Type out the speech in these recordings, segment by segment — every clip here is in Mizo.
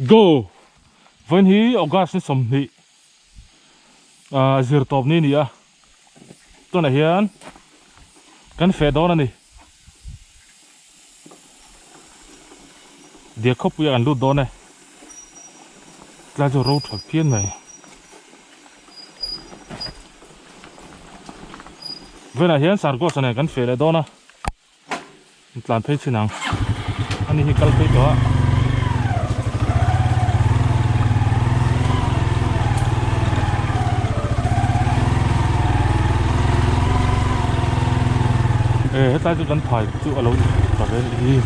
Go! Vawiin hi August ni 20 ah zir tawp ni a ni a, tunah hian kan feh dawn a ni. Diak khawpuiah kan lut dawn e, tlai chu ro tha phian mai. Vawiinah hian Sargos nen kan feh leh dawn a. Tlan phei chin ang ani hi kal phei tawh a. E hetlai chu kan phai chu alo ta ve anih hi.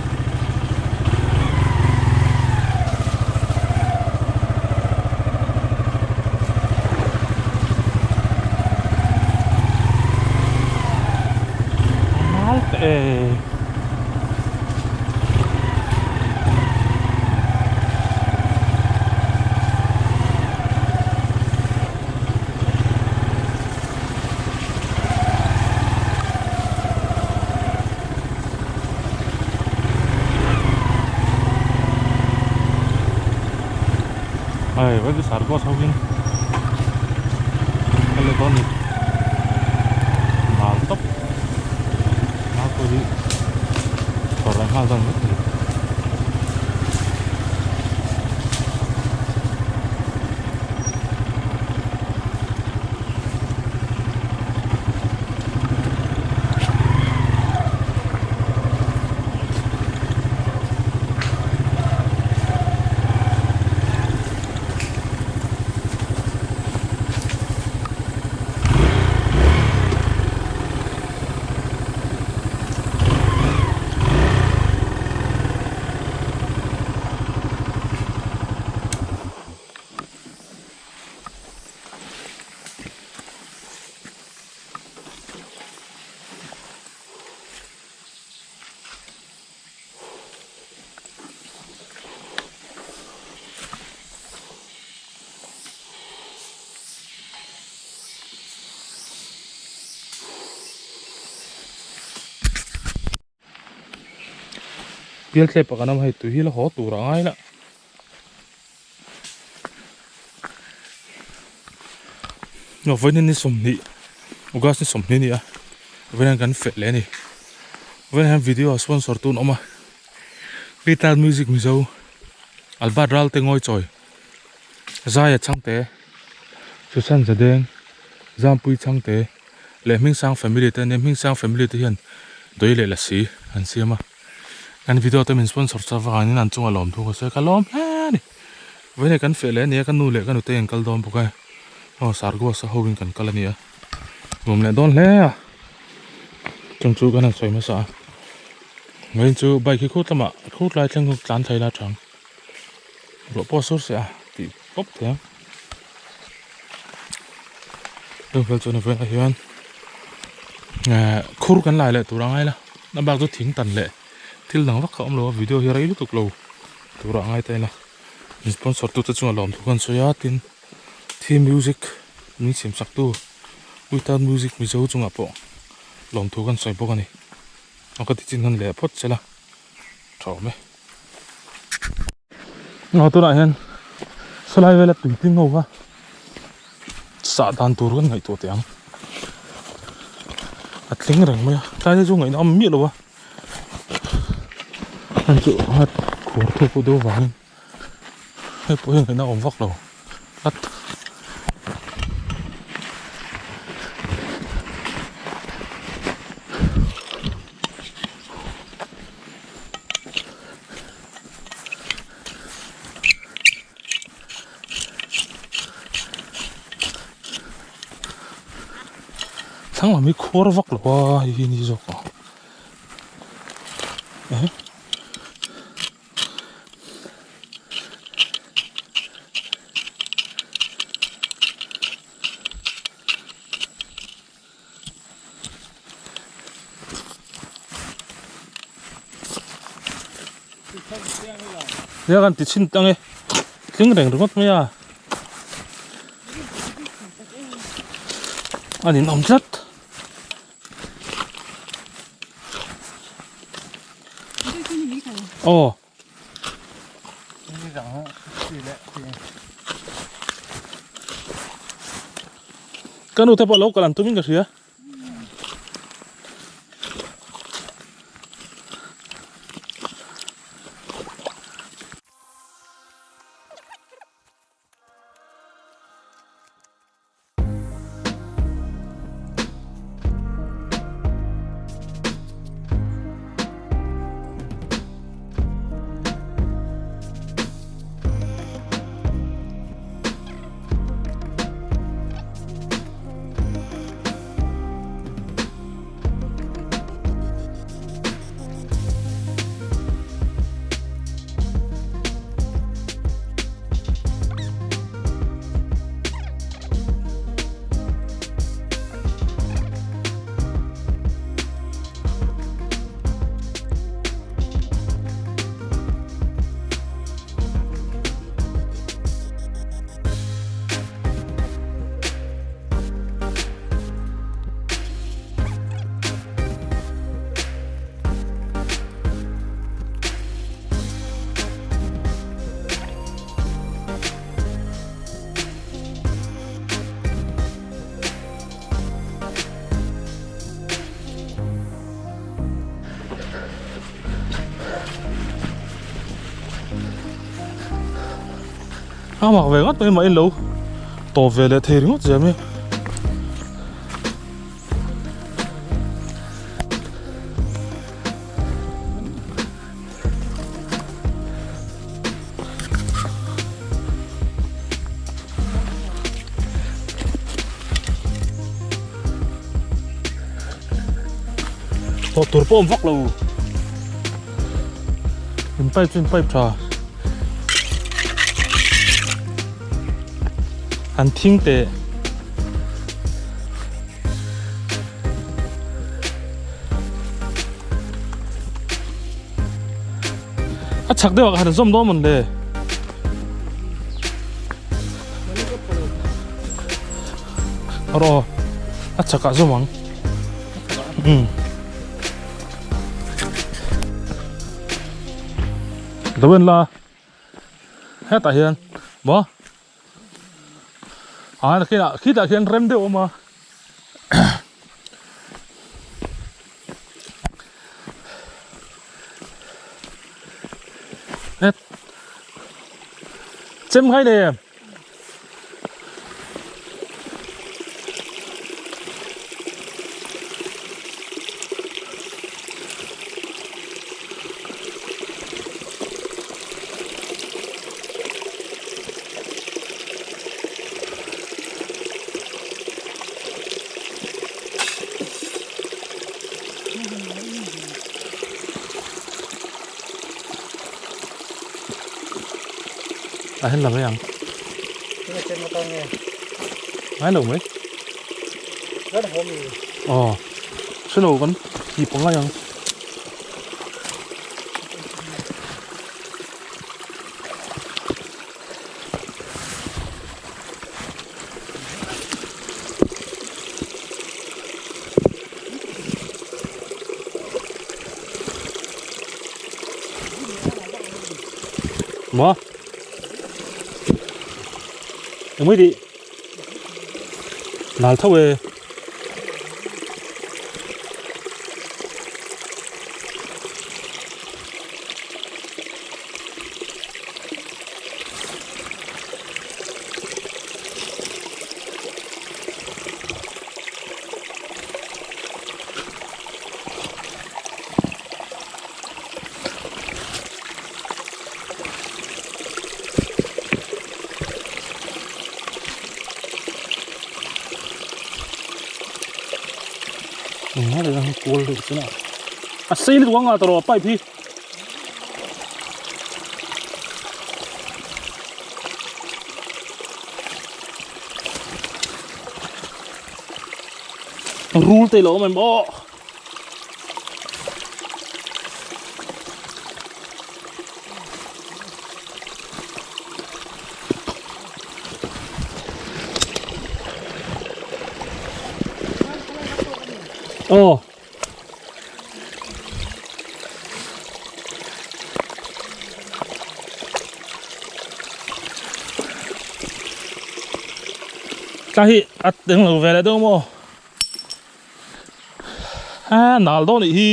Hei vai chu sargos ho in kal leh dawn a ni nal tawp nal pawh hi chhawr leh nghal dawn mai thei. Pial thlep ah kan awm a hei tui hi la haw tur a ngai la. Vawiin ni 20 August ni 20 a ni a vawiin hian kan feh leh a ni vawiin hian video sponsor tu an awm a guitar music mizo Albert Ralte ngawi chawi Zaia Chhangte Susan Zadeng Zampui Chhangte leh Hmingsang family te ania Hmingsang family te hian dawih leh lasi an siam a kan video te min sponsor chak avangin an chungah lawm thu ka sawi a ka lawm hle a ni. Vawiin kan feh leh a ni a, ka nu leh ka nute an kal dawn bawk a, aw Sargos a ho in kan kal a ni a, nuam leh dawn hle a, chung chu kan han sawi hmasa a, vawiin chu bike hi khut lamah khut lai thleng tlan thei la tha ang, ruah pawh a sur se a tih pawp thei ang, chung fel chuan vawiinah hian ehh khur kan lai leh tur a ngai la, a bak chu thing tan leh thil dang vak kha a awm lo a, video hi rei lutuk lo. Turah ngai ta ila min sponsor tu te chungah lawmthu kan sawi a tin theme music min siam sak tu guitar music mizo chungah pawh lawmthu kan sawi bawk a ni a ka ti chin han leh phawt sela tha awm e. Aw tunah hian sawlai vela tui tling ho kha sah dan tur kan ngaihtuah teh ang a tling reng mai a tlai te chu ngaihna a awm miah lo a. Heng chu hat khuar thuk pawh deuh vangin hei pawh hi ngaihna awm vak lo tlat. Thlang lam hi khuar vak lo a hei hi ni zawk ang. Nia kan ti chhin tang e tling reng ringawt mai a a ninawm tlat. Aw. Ka nu te pawh lo kal an tumin ka hria. A mak ve ngawt mai mah in lo tawp ve leh thei ringawt zel mai. Tawh tur pawh awm vak lo. In pipe chu in pipe tha. An thing teh. A chhak deuh ah khan zawm dawn mawn le. Rawh a chhak ah zawm ang. Um. Dawen la hetah hian maw a khitah khitah khian rem deuh a awm a. Chem khai nei em? A hen la mai ang. Ngai lo mai. Ờ. Hre lo kan hip ngai ang. Maw? Engmai tih? Nal tho e. A sei lutuk anga tawh rawh pipe hi. Rul te lo awm em aw. Aw. Tlai hi a eng lo ve leh deuh maw? A nal dawn nih hi.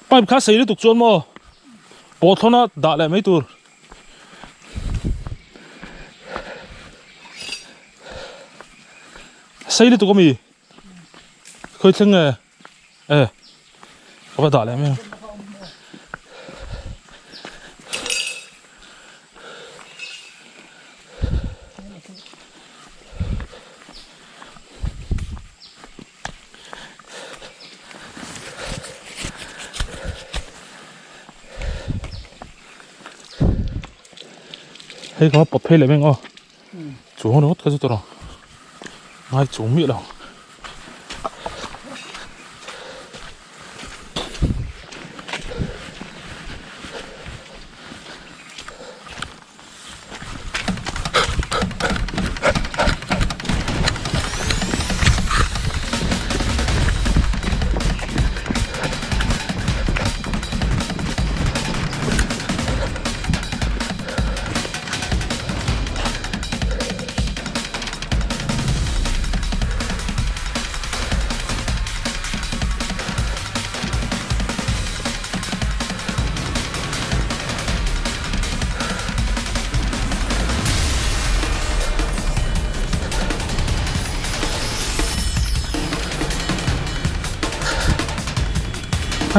Pipe kha sei lutuk chuan maw pawh thlawn a dah leh mai tur. Sei lutuk ami khawi thleng nge e ka va dah leh mai ang. Hei kha pawt phei leh mai ang aw chuang ringawt kha chu tawrh ang ngai chuang miah lo.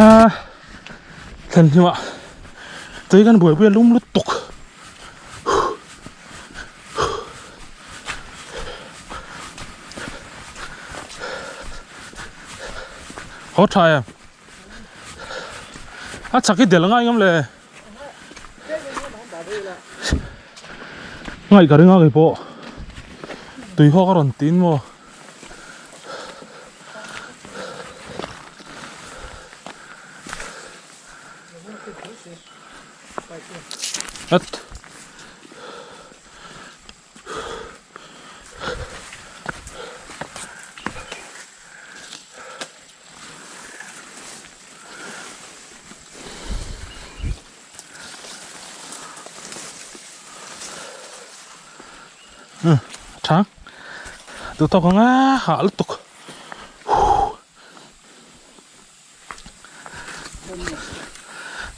A thlen hnuah tui kan buaipui a lum lutuk haw tha em a chak hi del ngai ngam le. Ngaih ka ring a kei pawh tui hawk a rawn tin maw. At. Tha tu tawk anga hah lutuk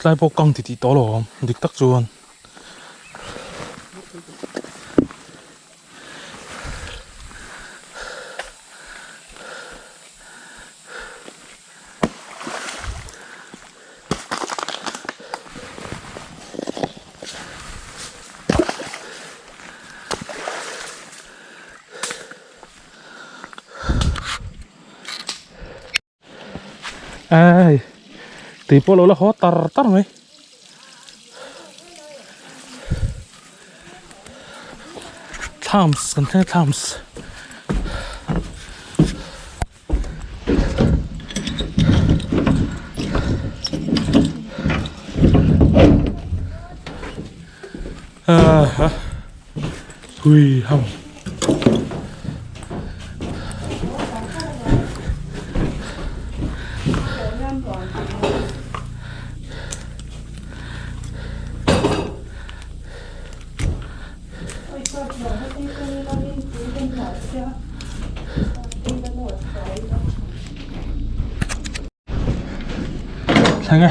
tlai pawh kang titih tawh lo awm dik tak chuan. Ai tui pawh lo la haw tar tar mai thlams kan thleng thlams ah hui ham. Thleng e.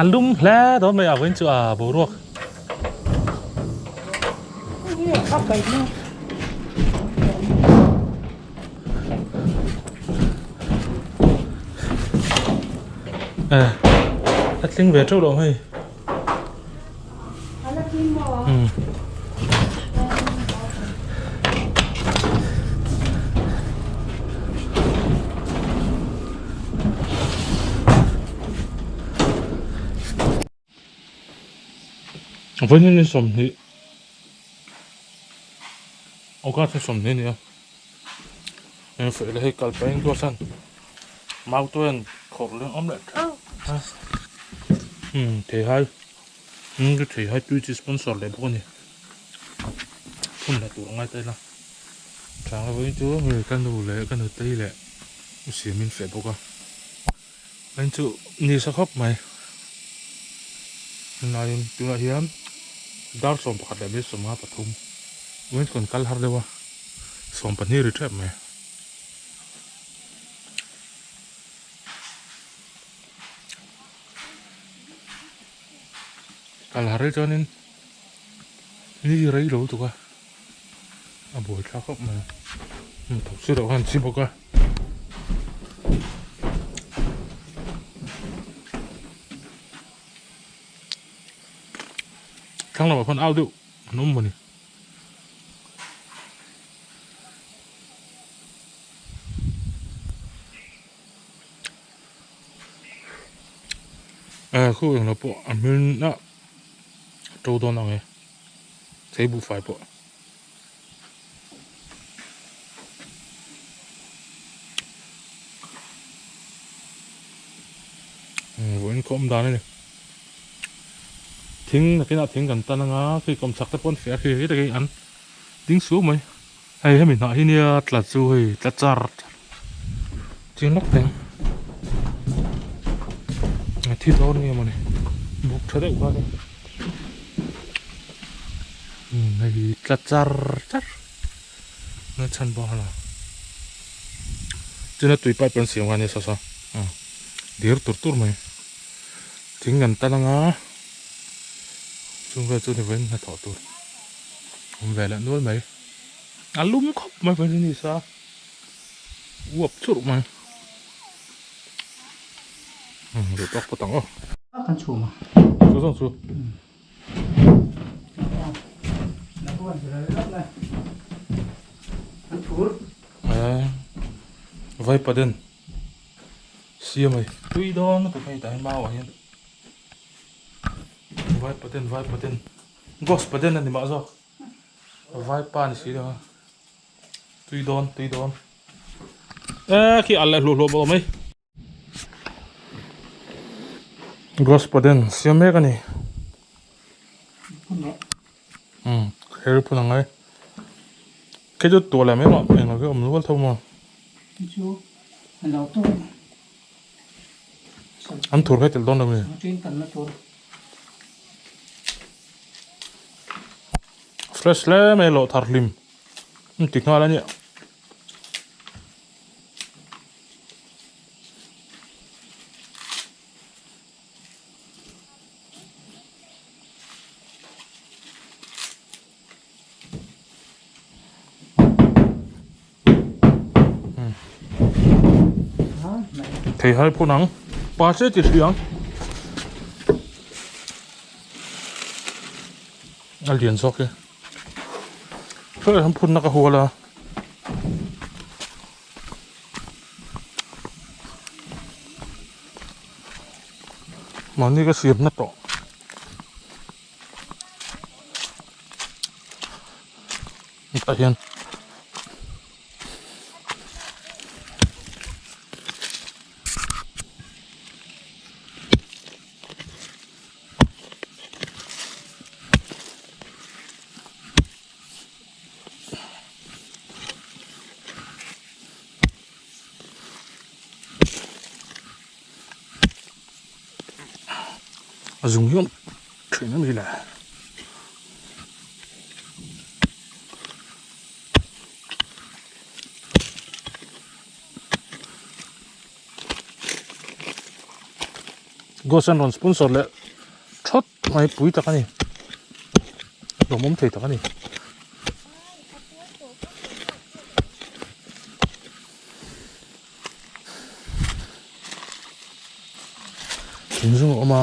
A lum hle dawn mai a vawiin chu a boruak. Eh, a tling ve teuh lo hei. Hmm. Vawiin ni sawmhnih August ni sawmhnih a ni a eng feh leh hei kal pahin duatsan mau te hian khawrh leng awm leh theuh a umm theihai umm chu theihai tui chi sponsor leh bawk a ni phun leh tur a ngai ta ila chang vawiin chu hei ka nu leh ka nutei leh u siamin feh bawk a. An chu ni sa khawp mai tunlaiin tunah hian dar 11 leh minute 53 minute kan kal har deuh a 12 ri tep mai. Kal har hi chuanin ni rei lo tuk a a buaithlak khawp mai thawk si loh khan chi bawk a. Thlang lamah khuan au deuh an awm mawni. Eh khu englo pawh a hmin a to dawn ang e thei buhfai pawh. Vawiin khaw awm dan a ni thing nakinah thing kan tan anga khi kawmchhak te pawh an feh a khi hei takin an ding suau mai. Hei hemi hnah hi nia tla chu hei tla char char chiang lawk teng a thi dawn nge mawni buk tha deuh kha umm hei hi tla char char na chhan bawk a chuan a tui pipe an siam kha ania saw saw dir tur tur mai thing an tan anga chung vel chu ni vawiin hnathawh tur. Awm ve leh nual mai. A lum khawp mai pawh hi ni sa uap churh mai. Duh tawk phawt ang aw. Kan chhum a. Chu zawng chu. Vai paden siam mai. Tui dawn lutuk hei tah hian mau ah hian. Vai paden vai paden. Ghost paden a ni mah zawk vaipa ni si lo a tui dawn tui dawn e khi al leh hluah hluah bawk mai Ghost paden siam mek a ni umm kher phun ang ai khi chu tuah leh mai mah englo khi awm nual tho maw an thur kha tel dawn lo nge. Fresh hle mai lawh thar hlim an ti nghal a nia. Thei hai phun ang pa che ti hri ang a lian zawk e hei han phun na ka hual a. Mahni ka siam na tawh. Tah hian a zung hian thin a ni le. Ghost an rawn sponsor leh thawt mai pui tak a ni lawmawm thei tak a ni. Thing zung a awm a.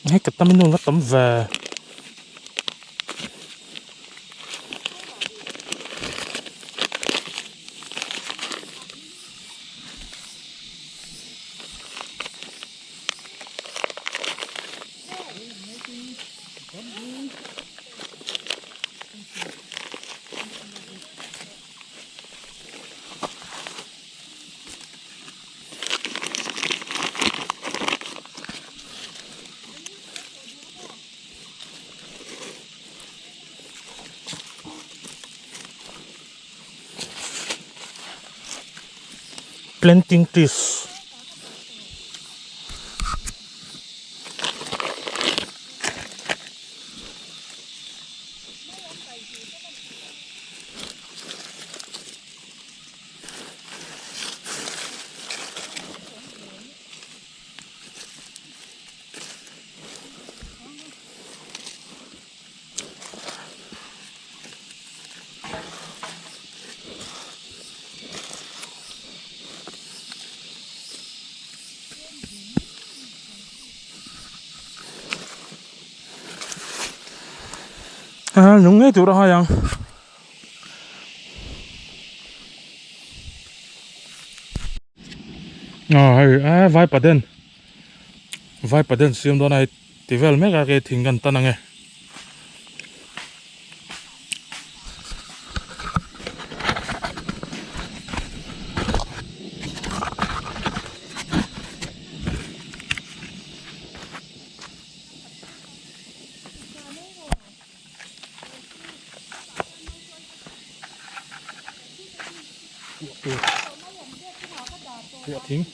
Hei ka tam in nuam va tam ve. Planting trees. A nung ngei tur a hai ang. A hei a vai paden vai paden siam dawn a hei ti vel mek a kei thing kan tan ang e. Tuah thing.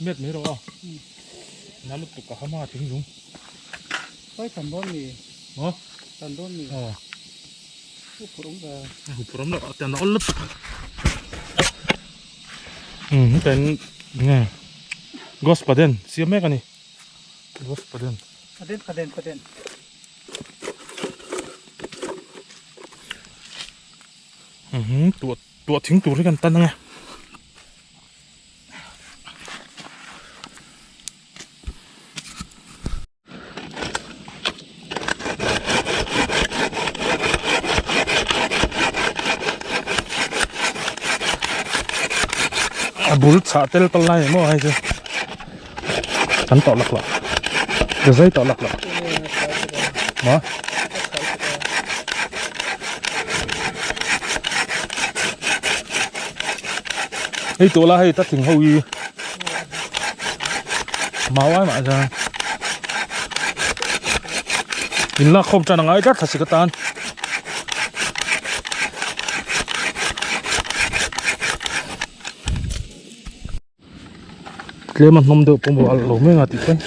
Met mai rawh a na lutuk a hama thing lung Pai tan dawn mi maw tan dawn mi aw hu phur awm ve hu phur awm loh a tan awl lutuk um hetah hian nge ghost paden siam mek a ni ghost paden paden paden paden um tuah tuah thing tur hi kan tan ang e. A bul chhah tel kal lai emaw hei chu kan tawh lak loh ka zai tawh lak loh maw hei tawh la hei ta thing ho hi mau ai mah chuan in lak khawm tan a ngai tlat thlasik atan tlem a hnawm deuh pawh maw alh lo mai anga tih pawn.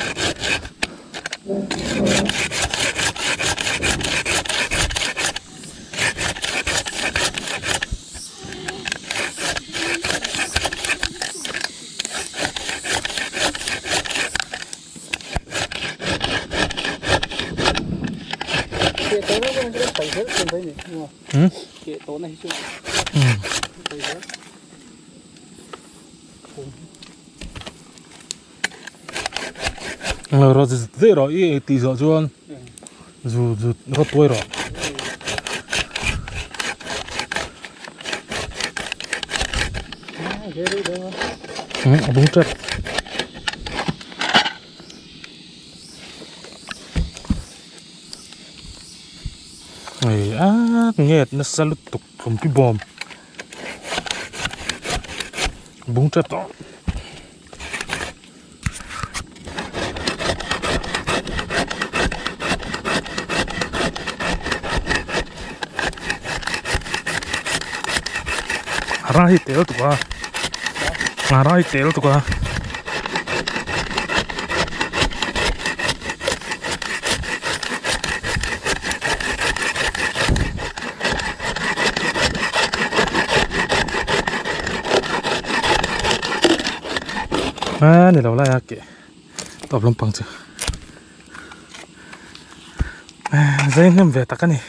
Lo rawt zet rawh i ei tih zawh chuan zu zu rawt tuai rawh. A bung tep. Ei a nget nasa lutuk tlawmpi bawm. Bung tep tawh. Ngara hi tel tuk a ngara hi tel tuk a. A ni lo lai a keh tawp lampang chu zai hnem ve tak a ni.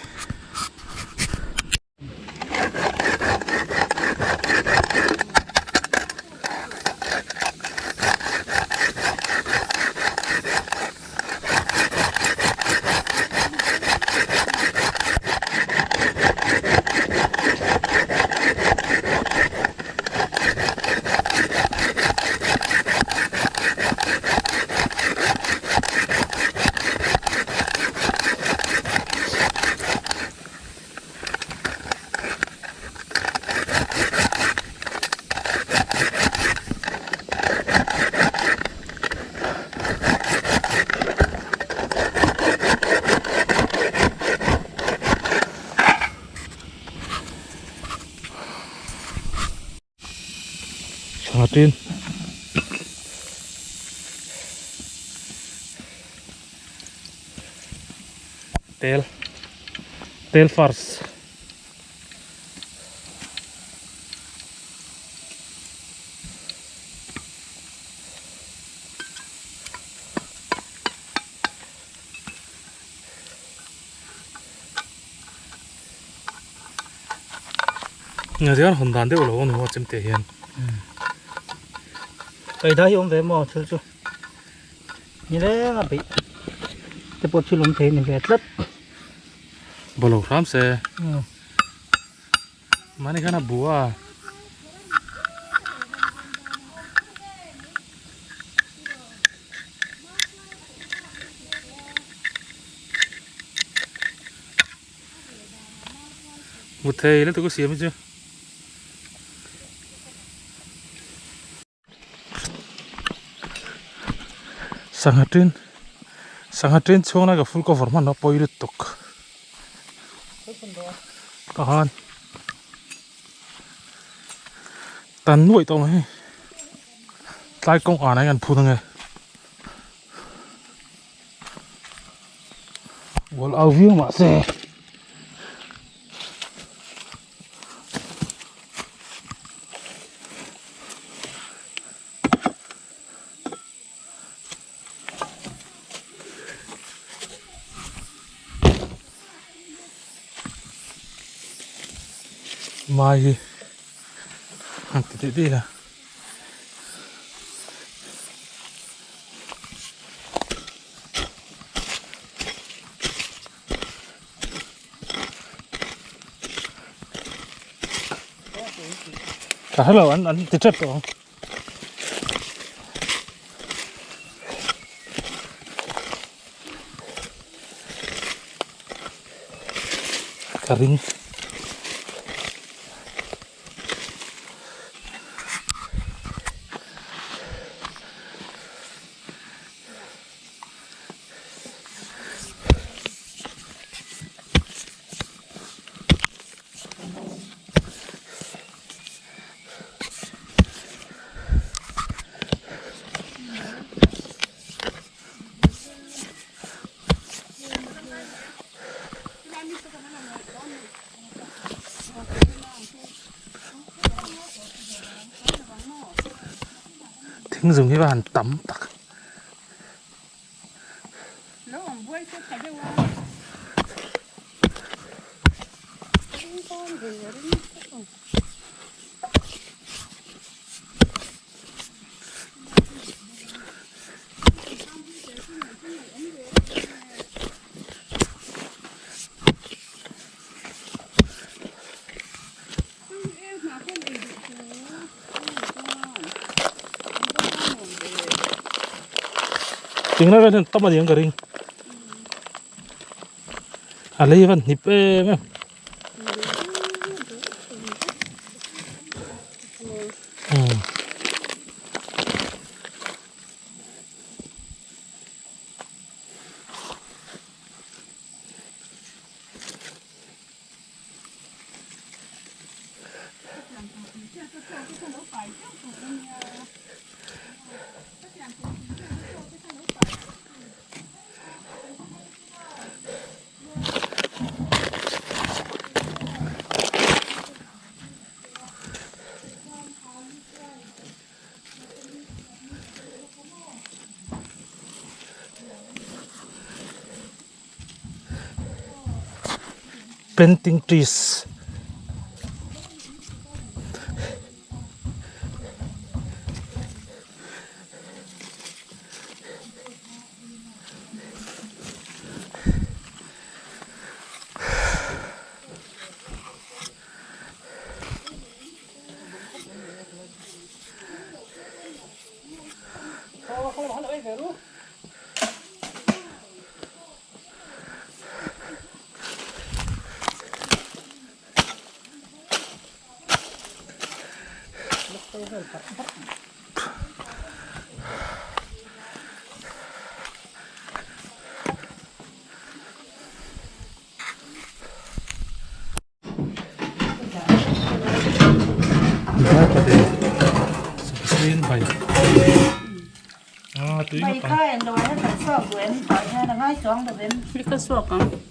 Sangha tin tel tel first Nga hian hawn dan deuh lo a ni maw chemte hian. Kaida hi awm ve maw thil chu ni reng a beih te pawh thil awm thei a ni ve tlat. Bawlh lo hram se. Mahni khan a bu a. Hmu thei lutuk a siam hi chu. Sangha tin sangha tin chhung lai ka full cover hman a pawi lutuk ka han tan nuaih tawh mai tlai kawng an ah hian an phun ange. Bual au viau mahse Mai hi han ti tih tih la. Ka hrelo an an ti tep tawh ang. Ka ring. Thing zum hi va han tam tak. Ting lai vel hian tam a ni ang ka ring a lei van hnip em em. Planting trees.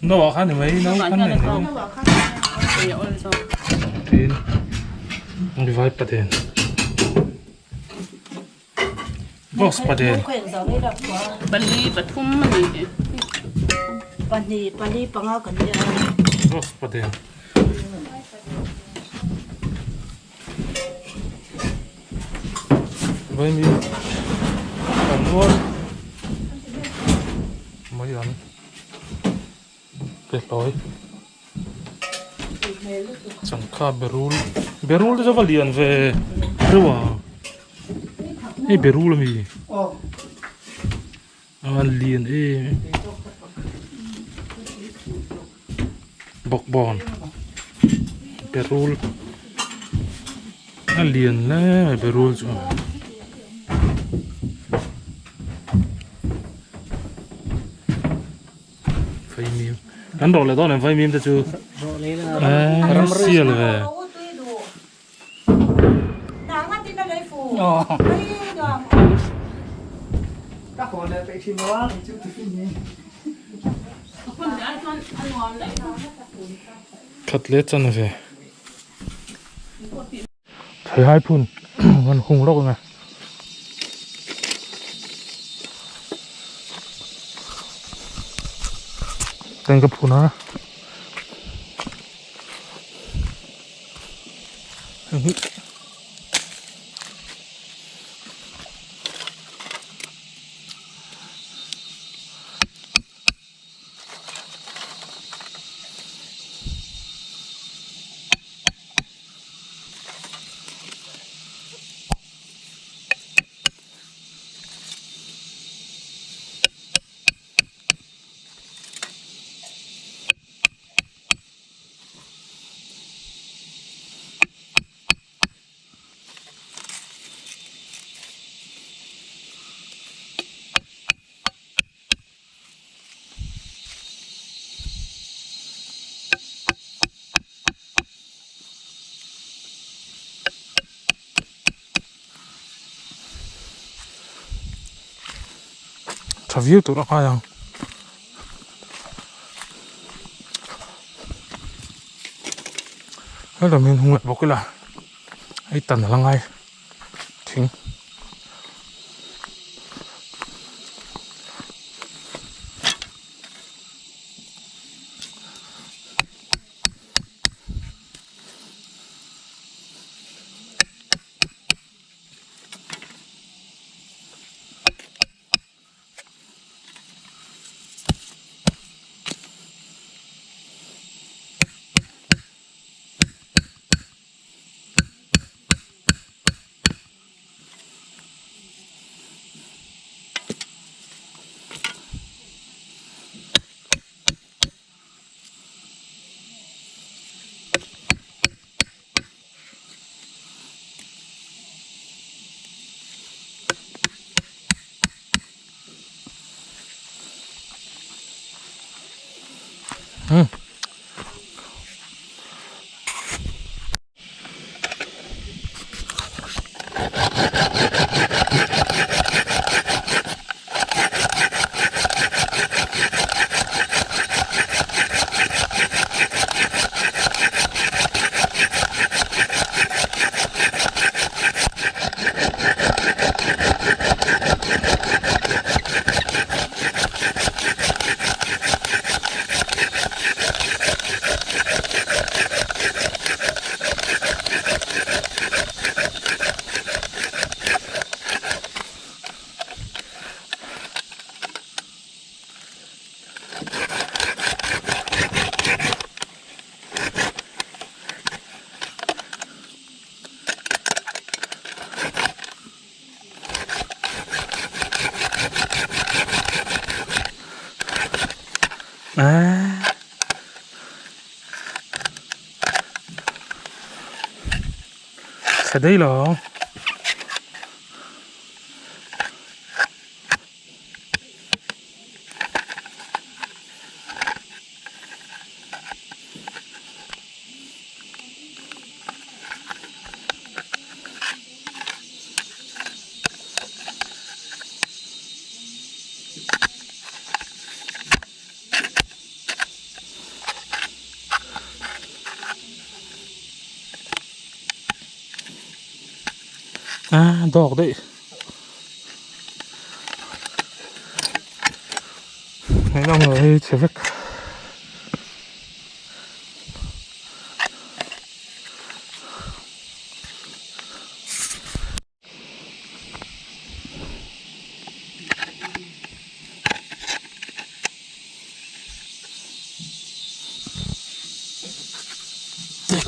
No khan ni mai no khan ni tin vai paten box paten pali pathum ani pahnih pali panga kan nia box paten Vaimim kan rual mai an pe hlawi changkha berul berul te chu va lian ve reuh a hei berul ami a lian em em bawkbawn berul a lian hle mai berul chu. Vaimim kan rawh leh dawn em vaimim te chu eee sial ve. Khat leh chan ve. Theihai phun kan hung lawk ang e. Teng ka phun a. Tha viau tur a ngai ang. Hello min hung leh bawk ila hei tan a la ngai thing. Ah. Chhe daih lo. À, dog đấy. Thấy không rồi, chè vek.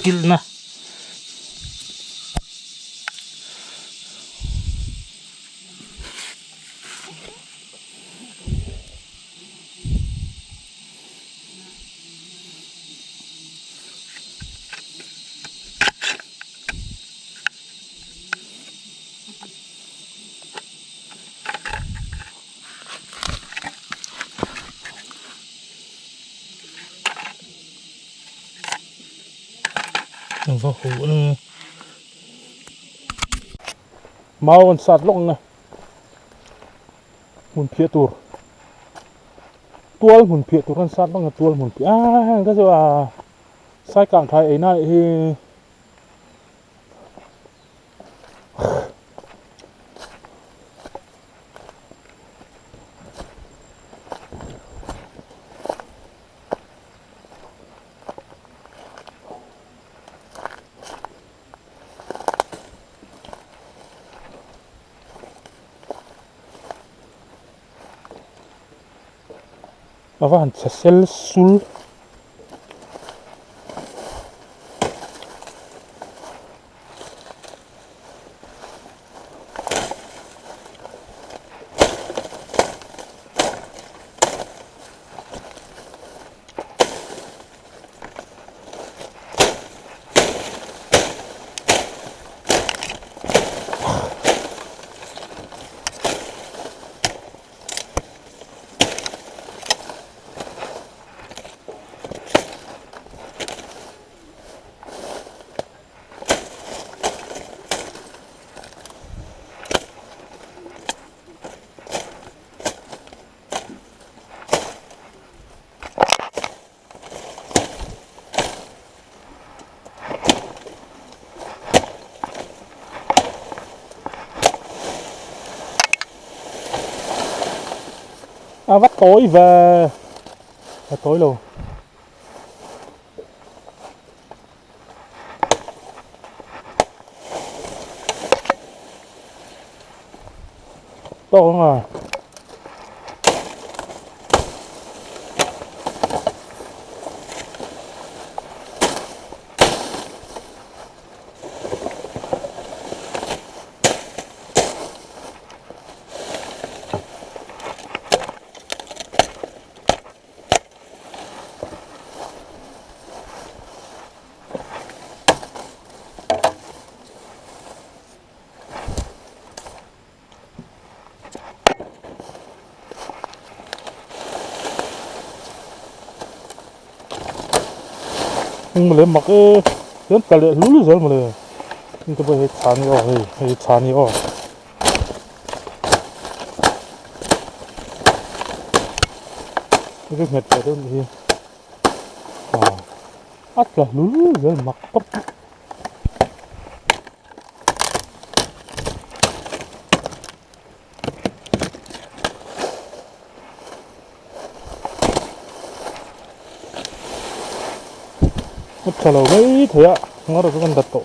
Kilna. Mau an sat lawk ang a hmun phiah tur tual hmun phiah tur an sat lawk ang a tual hmun phiah ah heng te chu ah sai kang thai ei na hi. A va han chhe sel sul. À vắt tối về là tối luôn. To không à. Mà lấy mặc cái rất cả lệ lú rồi mà lấy nhưng tôi bây chán rồi hay chán rồi cái nghẹt cái đó thì ắt là lú rồi mặc tóc chalo mai thei a ngawr chu kan dat tawh.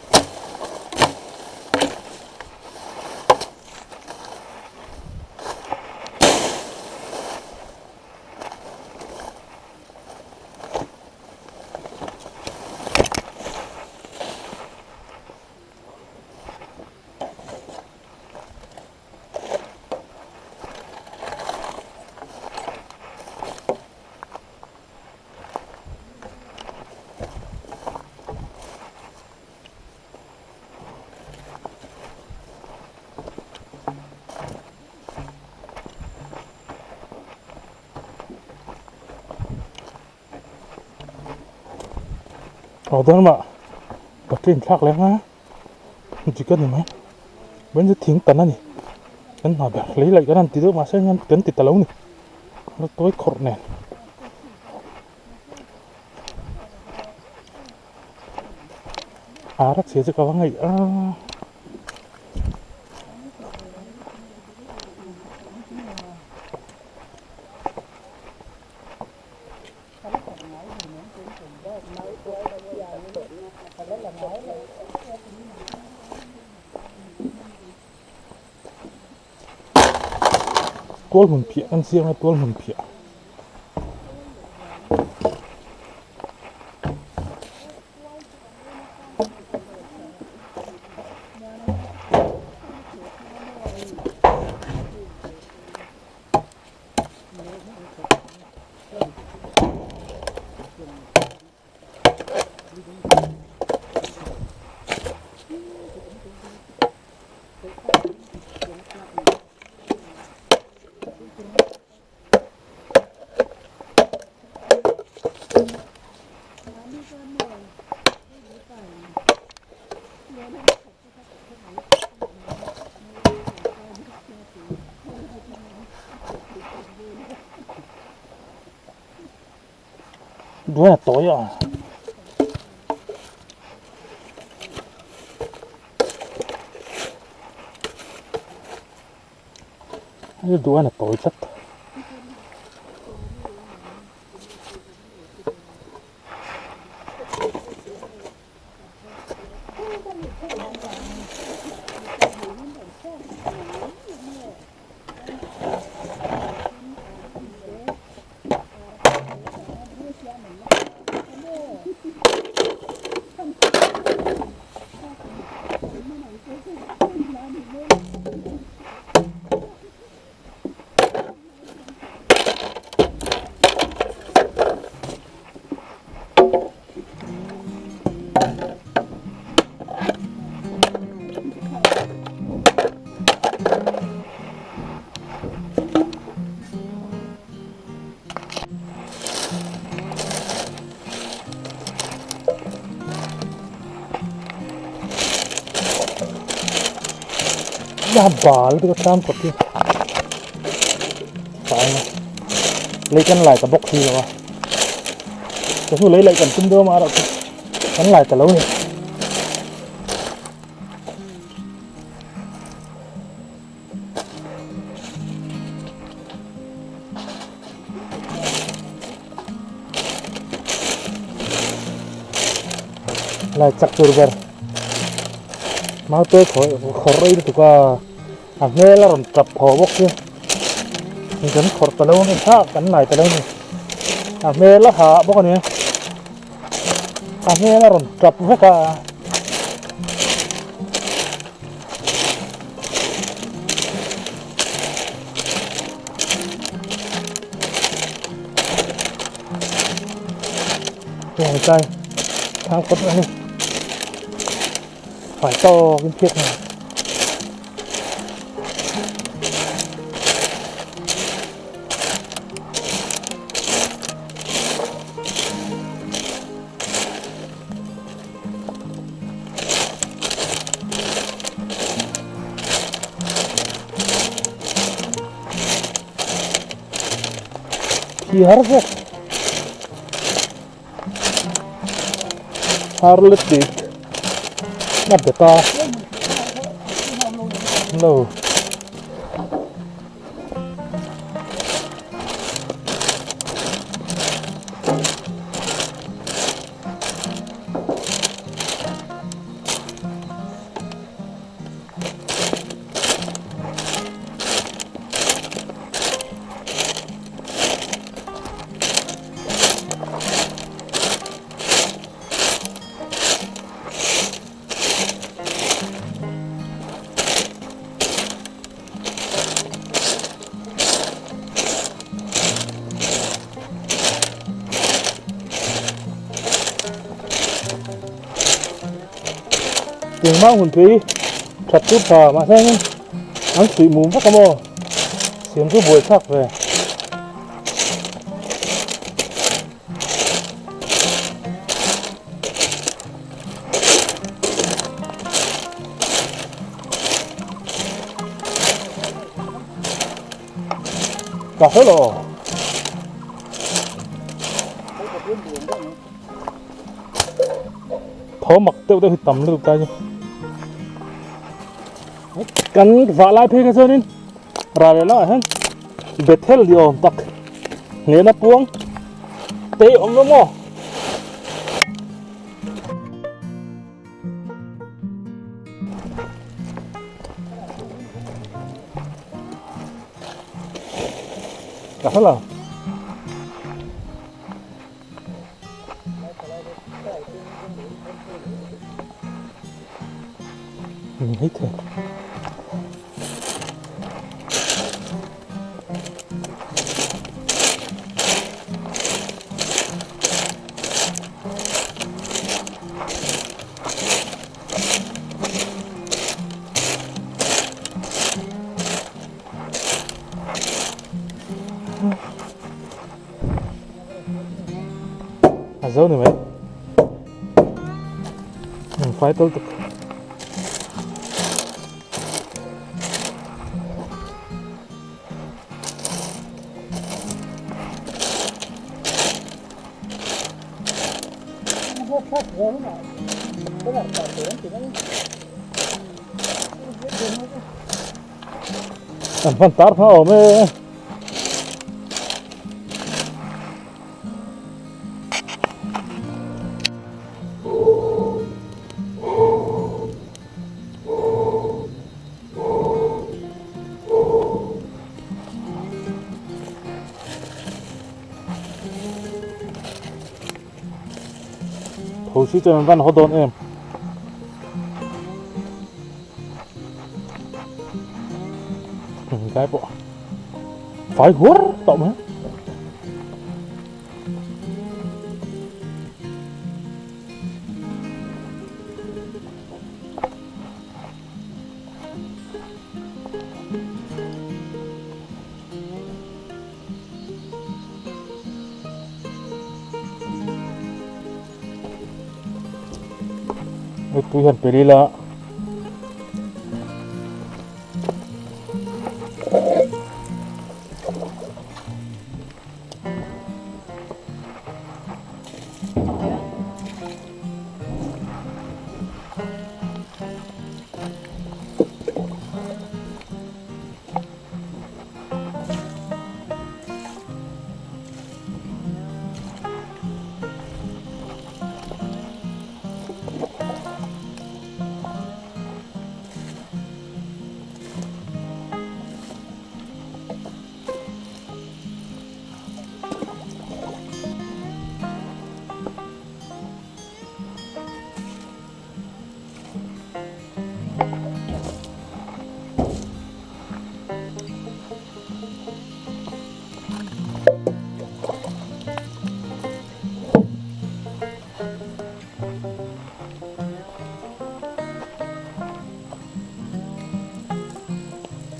Aw dawn mah battery in thlak leh anga dik a ni mai vawiin chu thing tan a ni kan hna ber lei laih kan han ti deuh mahse kan ti ta lo a ni la tawi khawrh nen. Ar a chhia chu ka va ngaih a. Tual hmun phiah kan siam a tual hmun phiah. Đuôi là tối à đuôi là tối rất Na bal te ka tlang kawt hi tlai a lei kan lai ta bawk si lo a chu chu lei laih kan tum deuh a erawh chu kan lai ta lo a ni. Lai chak tur ber mau te khawi khawr rei lutuk a a hmel a rawn tap haw bawk hi kan khawrh ta lo a ni thlak kan lai ta lo a ni a hmel a hah bawk a ni a hmel a rawn tap vek a. Rồi đây thang cốt nữa đi phải to cái thiết này Thi har vek har lutuk a bet a no. Tiang mau hun tui that chu tha mahse an suih mum vek a maw siam chu buai thlak ve. Ka hrelo. Tho mak deuh deuh hi tam lutuk ta chu. Kan vah lai phei kha chuanin ral leh lamah hian Bethel ni awm tak hnena puang te awm lo maw? Ka hre lo. Hei thei. A zo ni mai. Fai tawlh tuk. An hman tar kha awm e. Tho si chuan an van haw dawn em. Cái pawh fai huar tawh mai. Tui han pe lila.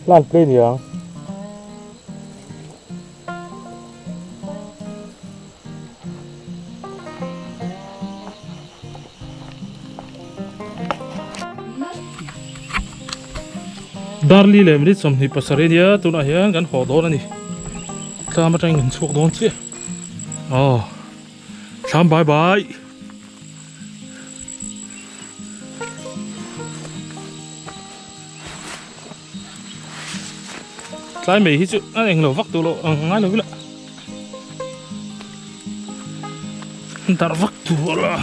Lan play niang. Darli leh minute 27 a nia tunah hian kan haw dawn a ni thlam atangin kan chhuak dawn chiah aw thlam bye bye. Tlai mai hi chu a englo vak duh loh ang ngai lo ila darh vak tur a.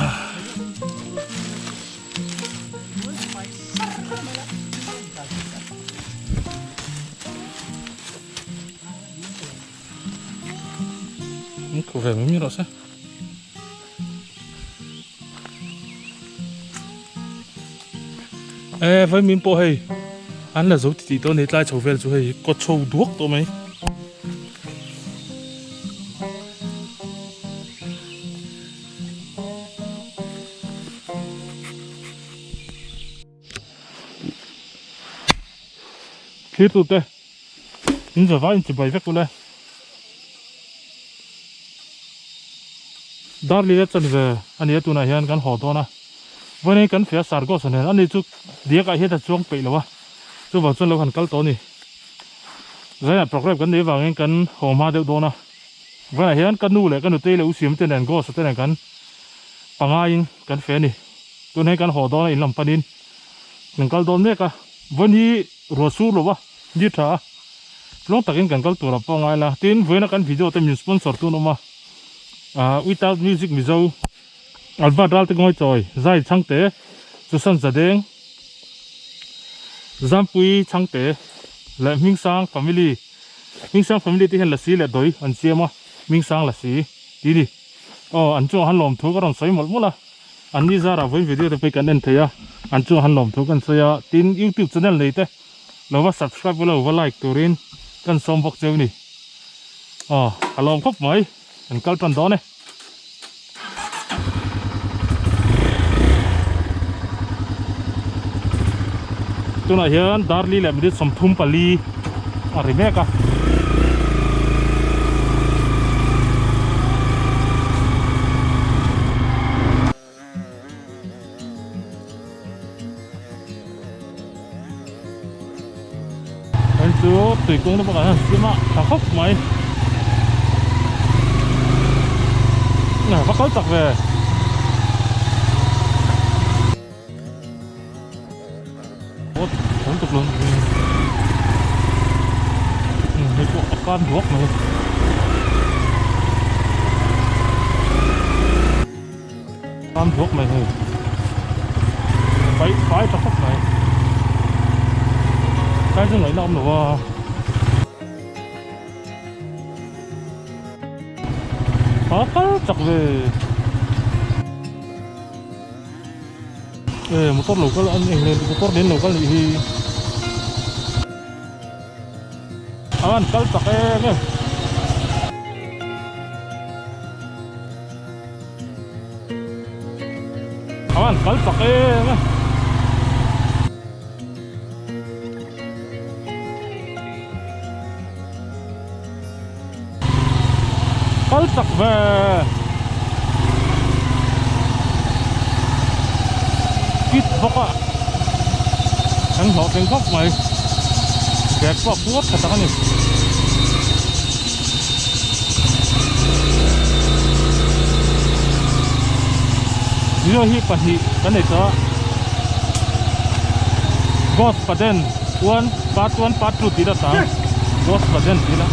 Ko ve mai mai rawh se. E vaimin pawh hei an la zo ti tih tawh a ni tlai chho vel chu hei kaw chho duak tawh mai. Thlir tute in za vai in chibai vek ule. Darli a chan ve a nia tunah hian kan haw dawn a vawiin kan feh a sargos a nen ani chu diak ah hian a chuang peih lo a chuvang chuan lo han kal tawh a ni. Zainah programme kan neih avangin kan haw hma deuh dawn a, vawiinah hian ka nu leh ka nutei leh u Siam te nen Ghost-a te nen kan pangaiin kan feh a ni. Tun hian kan haw dawn a in lam panin kan kal dawn mek a, vawiin hi ruah sur lo a, ni tha a, tluang takin kan kal tur ah pawh a ngai la. Tin, vawiina kan video te min sponsor tun awm a, ah Without Music Mizo Albert Ralte Ngawichawi Zai Chhangte Susan Zadeng Zampui Chhangte leh Hmingsang Family Hmingsang Family te hian lasi leh dawi an siam a, Hmingsang lasi tih a ni. Aw an chungah han lawmthu ka rawn sawi mawlh mawlh a, an ni zarah vawiin video te pawh hi kan en thei a, an chungah han lawmthu kan sawi a, tin YouTube channel nei te lo va subscribe ula lo va like turin kan sawm bawk cheu a ni. Aw a lawm khawp mai, kan kal tan dawn e. Tunah hian darli leh minute 34 a ri mek a. Hei chu tui kawng te pakhat hian siam a tha khawp mai va kal chak ve. Awt tam tuk lo hei pawh a kan duak mai. Kan duak mai hei fai fai tha khawp mai kai chu ngaihna awm lo a a kal chak ve e motor lo kal an eng nen motor nen lo kal nih hi a an kal chak em em. A van kal chak em a. Kal chak ve. Kit bawk a. Kan hlawhtling khawp mai. Bag pawh a puar tha tak a ni. Video hi pahnih kan nei tawh a Ghost Paden one part one part two tih la tang Ghost Paden tih la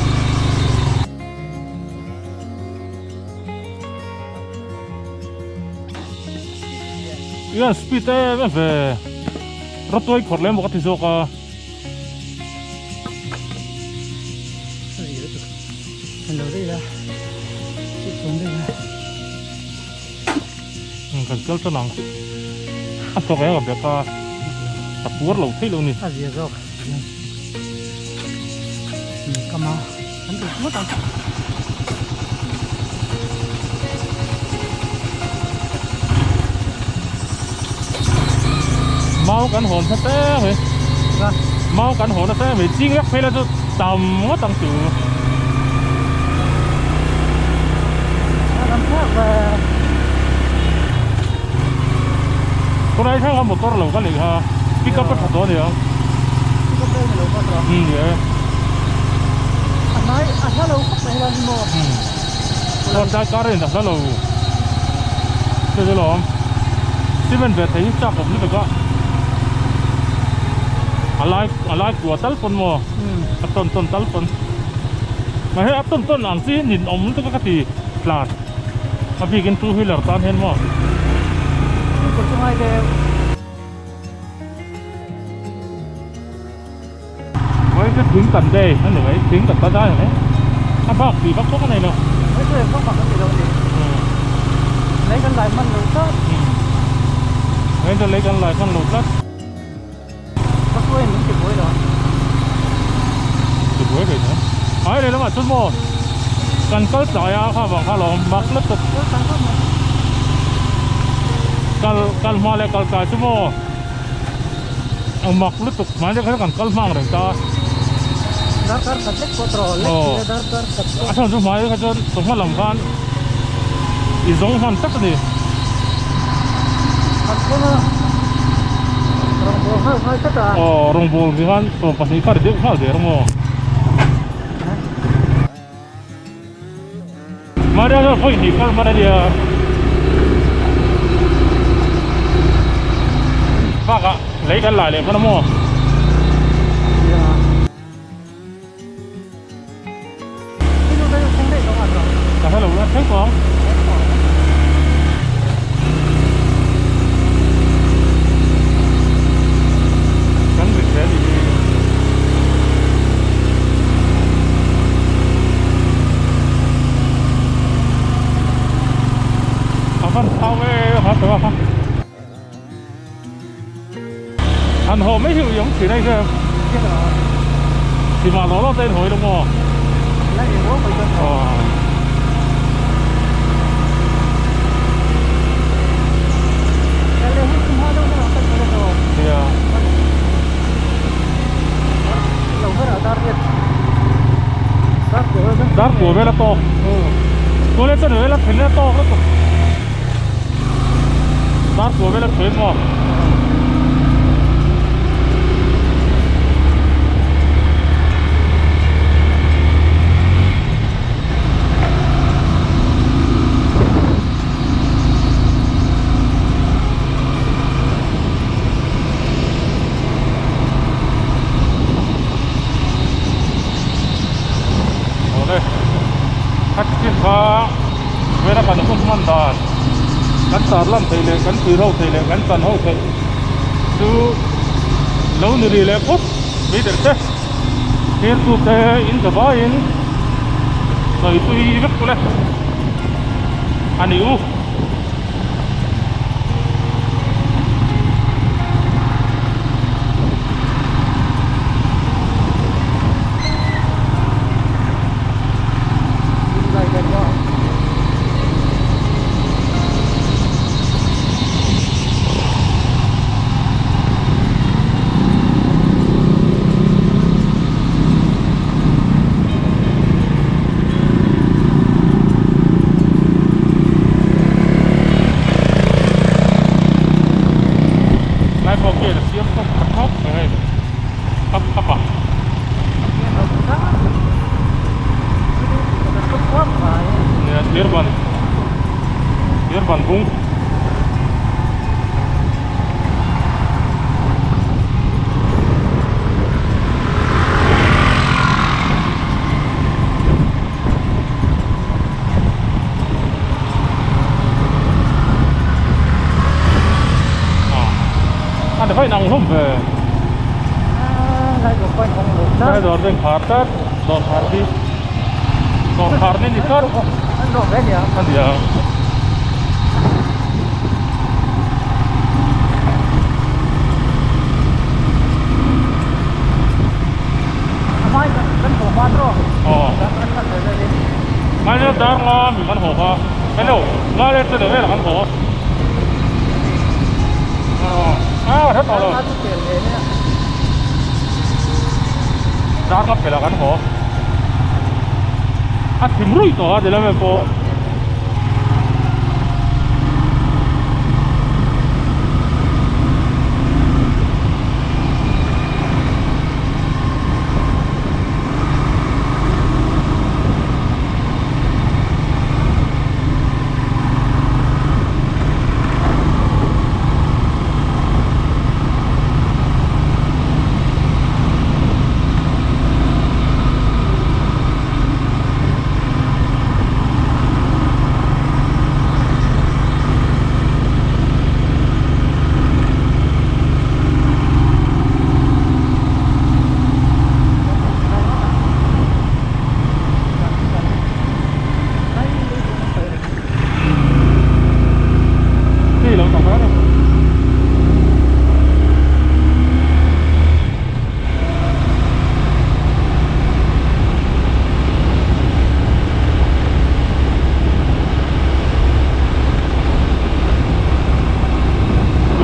Ian speed em em ve Rawtuai khawrh lem bawk a ti zawk a. Kan kal tan ang a thawk eng a bek a a puar lo theih lo ni. A zia zawk kama kan duh ngawt ang. Mau kan hawn nasa em mai mau kan hawn nasa em mai ching vek phei la chu tam ngawt ang chu. Tunai thleng kha motor lo ka lei kha pick up a tha tawh a nia. Umm ni e. Chuan tlai kar a in a hla lo chu chu lawm cement ve thei hi chak awm lutuk a a lai a lai kua tal pawn maw a tawn tawn tal pawn mah he a tawn tawn ang chi hi nin awm lutuk a ka ti tlan a bikin two wheeler tan hian maw. Vawiin chu thing kan day a ni mai thing kan ta dai a ni mai a bak tih vak bawk a nei lo. Vawiin chu engvak bak a ni lo a ni lei kan lai hman lo tlat. Vawiin chu lei kan lai hman lo tlat. Ka hruaiin min ti buai lo a. Ti buai reng a. Ai leh lamah chuan maw kan kal tlai a kha vang kha lawm mak lutuk. Kal kal hma leh kal tlai chu maw. A mak lutuk hmai te kha kan kal hmang reng ta. Darkar khat lek pawh tawh lek Aw. tih darkar khat pawh. A chhan chu hmai kha chuan chawhma lam khan i zawng hman tak a ni. Khat thleng a rawngbâwl nghal nghal tlat a. Aw rawngbâwl ri khan 12 kha ri deuh nghal der maw. Maria chuan vawi hnih kal hman a nia. Bakah lei kan lah leh hman a maw? Ka hre lo la thleng tawh ang. Kan rit hle a nih hi. A van thau e ha tawh a. An haw mai hi ui awm thin ai hian. Chimah law law te in hawi lo maw? Aw. Nia. Dar kua vel a tawk. Kua leh chuan vel a then a tawk lutuk. Dar kua vel a thuai maw? Awle kha chin kha vela kan hun hman dan kan tar lan theih leh kan tui ho theih leh kan chan ho theih chu lo ni rih leh phawt mai der te thirtu te in za vaiin sawi tui vek kawlh e a ni u. Lai pawh khian a siam khawp tha khawp mai hei khap khap a. Nia thir ban thir ban bung. A ni vaih nang hlawm ve. Lai dawr te khar tlat dawr khar hi dawr khar ni ni tlat a nia. Ngai leh dar nga mi kan haw kha hello ngai leh channel velah kan haw a hre tawh lo dar nga pelah kan haw a thim ruih tawh a ti lam pawh.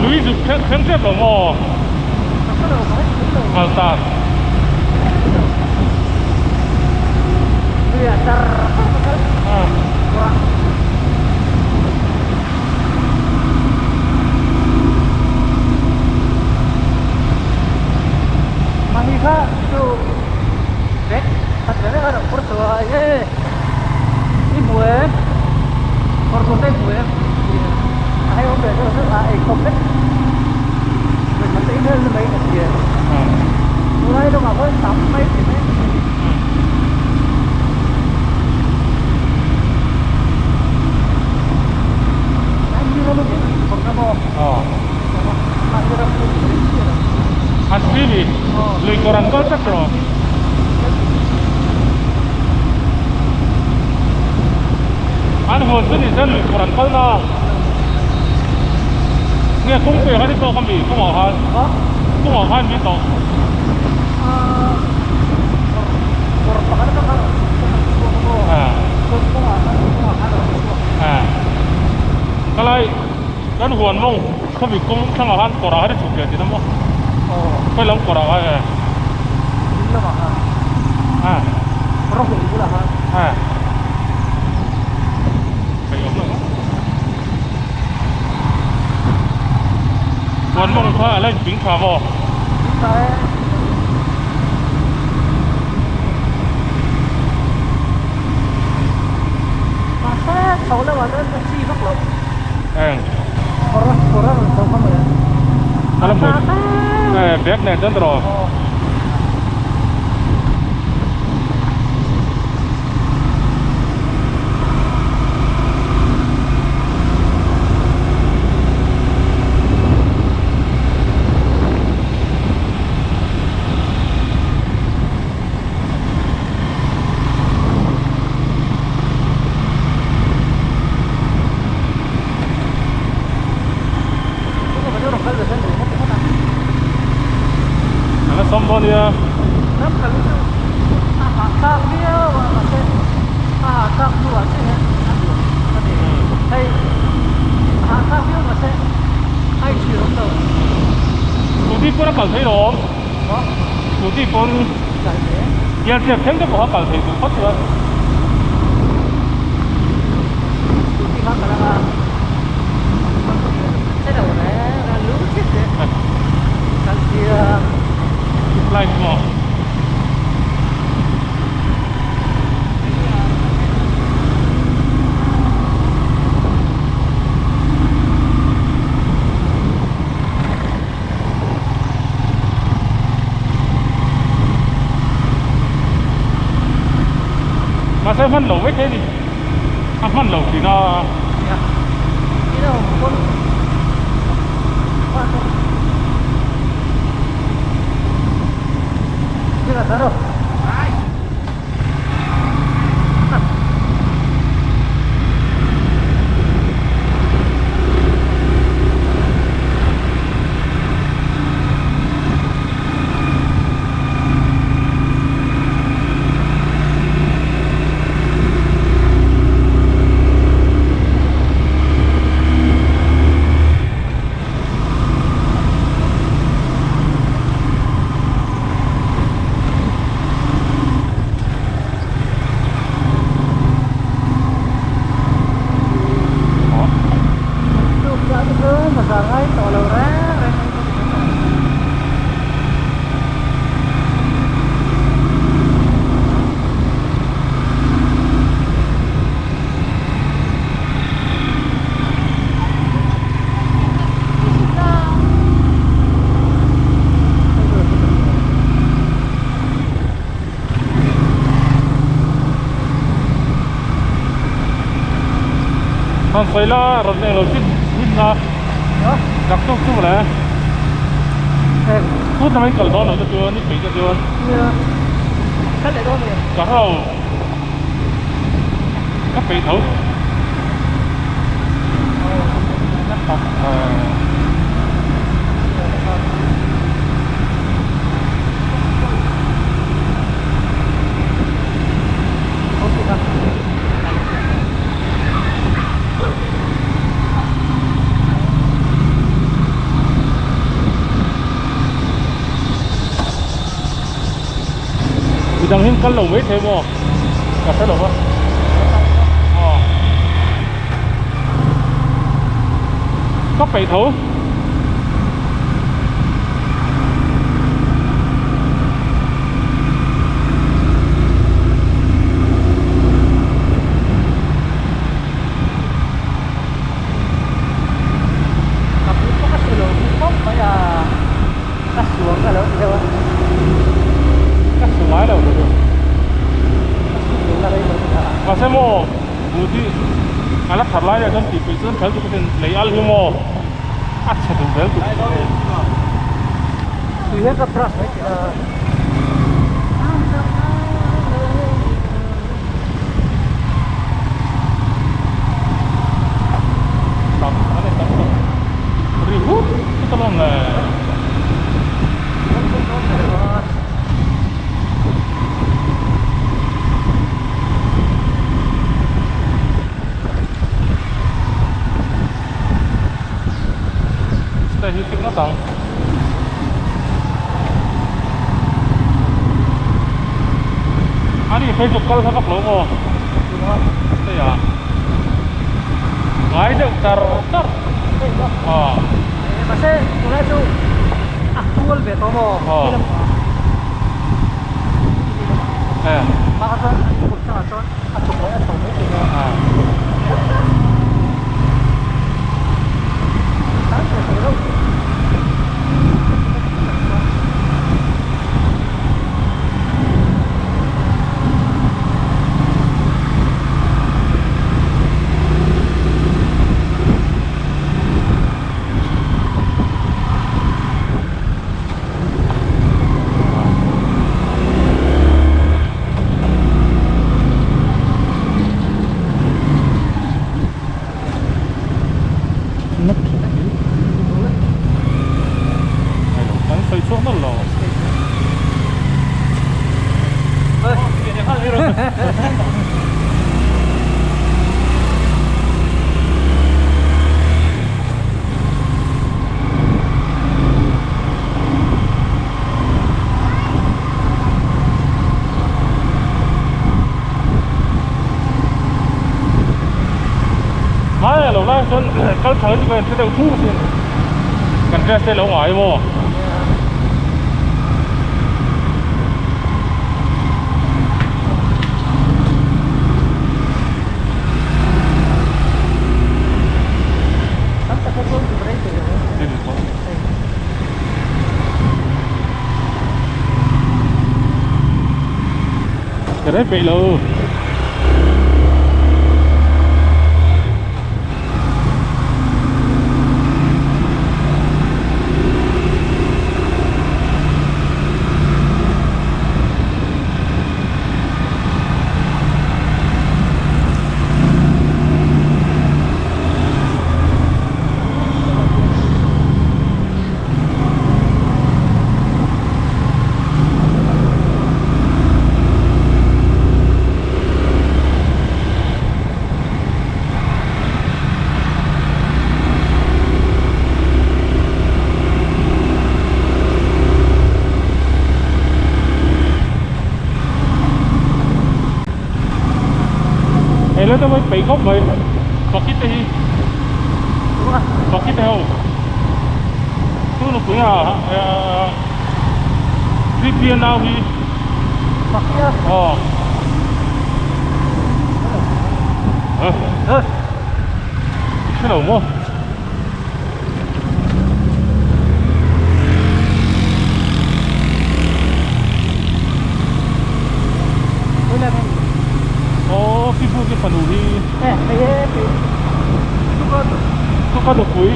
Lui zuk thleng thleng tep lo maw? Nghal tan. Hmu em? Kawr tur te hmu em? A hei awm ve deuh deuh a ei khawp vek. Vawikhat te inhel na mai ka hria. Tunlai lamah khawn tam mai ti mai. An si mi lui kawr an kal tlat rawh. An huan chu ni se lui kawr an kal na. Nge kawngpui ah khan i tawk ami kawngah khan kawngah khan mi tawh. Ka lai kan huan mawng khawmi kawng thlangah khan kawrah khan i chhuk leh tihna maw khawi lam kawrah khan e huan mawng kha a la inping tha maw. Eng a la hmu eh bag nen chuan tawh Ala sawm dawn nia. Scooty pawn a kal thei lo awm. Scooty pawn gear tep thleng te pawh a kal thei duh phawt chuan. Light maw. Mahse hman lo vek thei a ni a hman lo thin a. Han sawi la rawn eng lo chit chit na dak tuk tuk le tut na mai kal dawn lo te chuan ni peih te chuan ka hro ka peih tho. Midang hian kal lo mai thei maw ka hre lo va aw ka peih tho. Mahse maw buh hi a la thar lai leh chuan tih peih chuan ṭhal tuk asin lei al hi maw a chhe duh zel tuk. Tui hian ka brush mai tih a. Tam a ni tam tak ri hut hut alawm le. Stay hi fik ngawt ang. Ani phei chu kal hla vak lo maw? Stay ah. Ngai deuh tar tar. Aw. Mahse tunlai chu a tual ve tawh maw? Aw. Kan sawi chhuak nawlh lo. Hmai lo lai chuan kal thang chu kan hre deuh thung sin kan dress te lo ngai maw Ka rei peih lo. Hei lai te mai peih khawp mai bucket te hi bucket te ho chu nupui a three nau hi aw hre lo maw. Aw Pipu te fanu hi Tuka nupui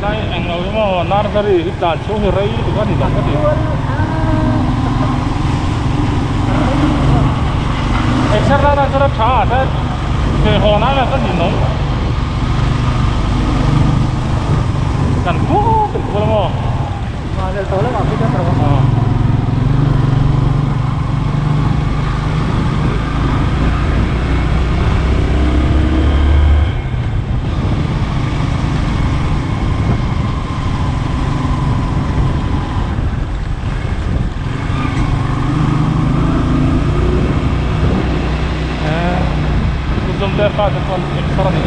Lai eng lo emaw nursery hi tlan chhung hi rei lutuk a ni dang ka ti. Exer la na chuan a tha a He hawn ah hian ka ninawm kan khup in khual maw Chhunzawm te fate chuan exer a ni.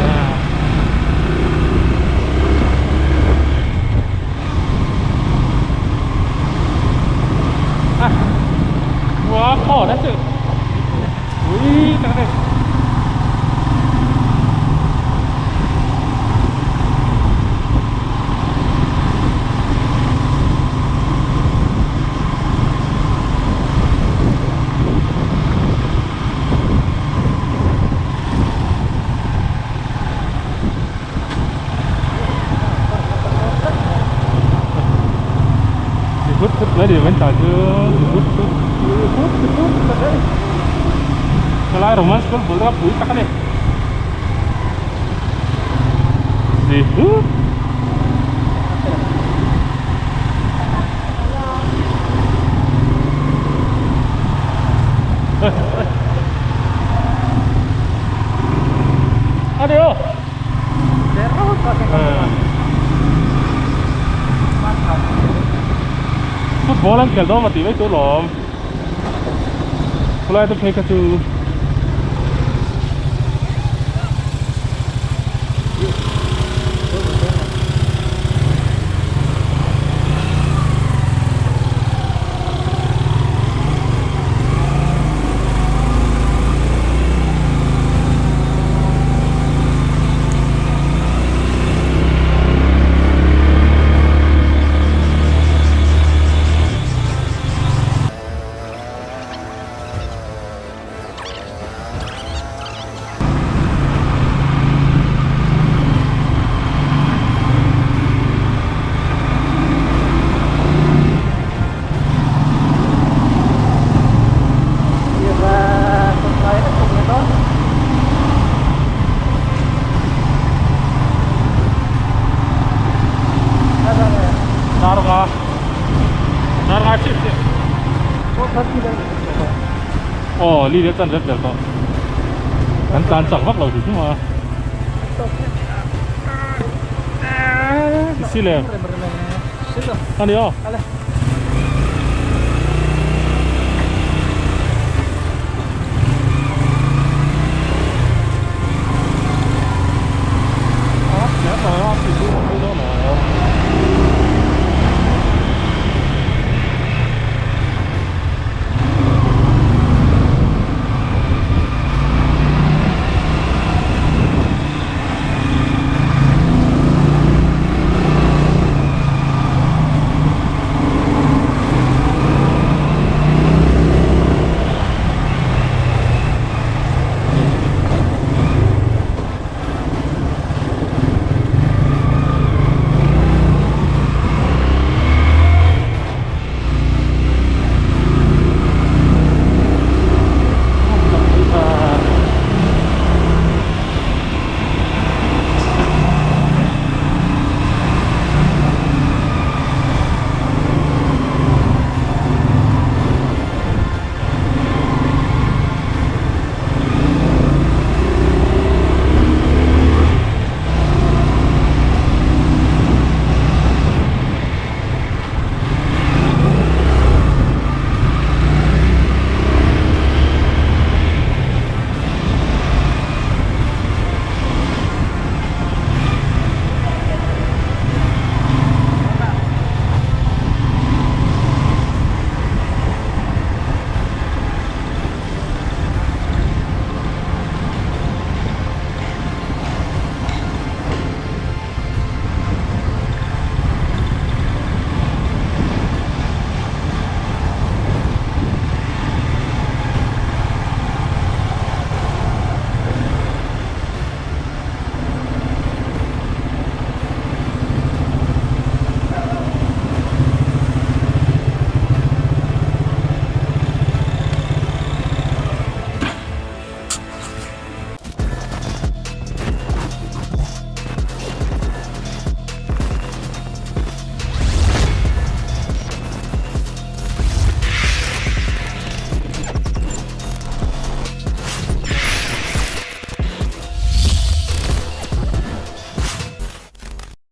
À, quá khổ đấy chứ. Ui, cái này. Hút hút lấy đi bên trời chứ hút hút hút hút đấy. Cái lái romance có bữa đó bụi tắc này. Gì hút. Aduh. Football anh kèl đó mà tí với tôi lộm. Hôm nay tôi thấy cái chú. Ồ, đi đến chân rất đẹp rồi. Hắn tan chẳng vắt lầu thì chứ mà. Xin lỗi. Ăn đi không?